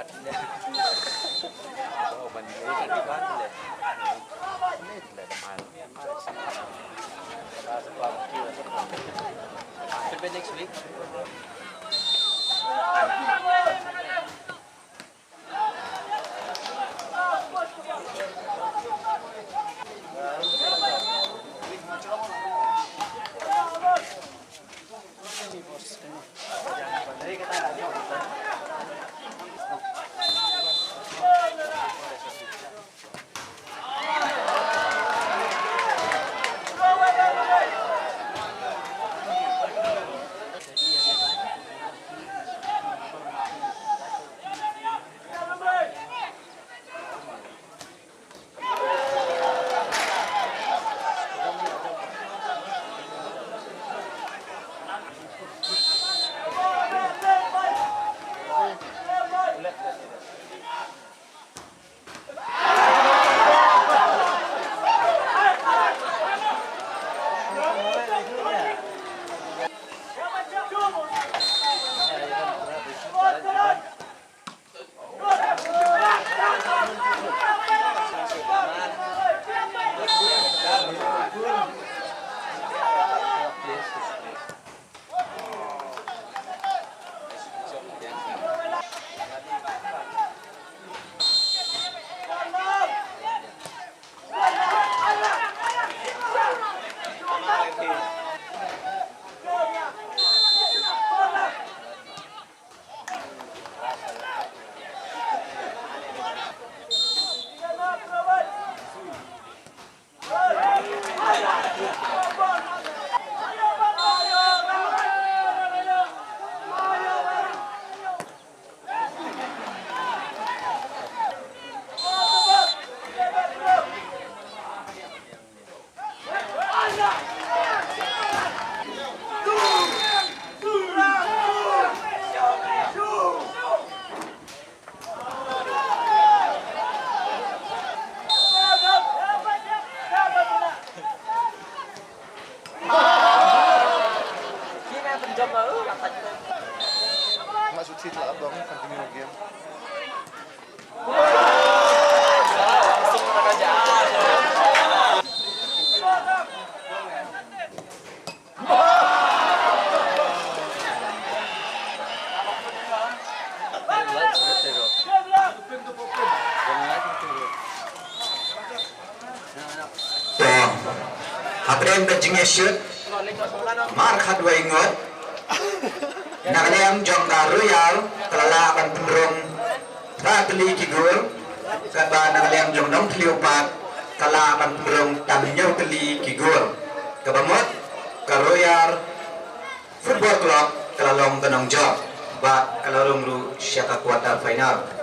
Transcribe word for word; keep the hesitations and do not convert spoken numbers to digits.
Should be next week. Nga sut sit la abang continue game. To, hapdeng ka jingïashut markhatwei ngut, na ka liang jong ka Royal ka la lah ban pynrung phra tylli ki gol, katba na ka liang jong Nongthymmai pat ka la lah ban pynrung tang hynñiew tylli ki gol. Kaba mut ka Royal Football Club ka la long ka nongjop bad ka la rung ruh sha ka quarter final.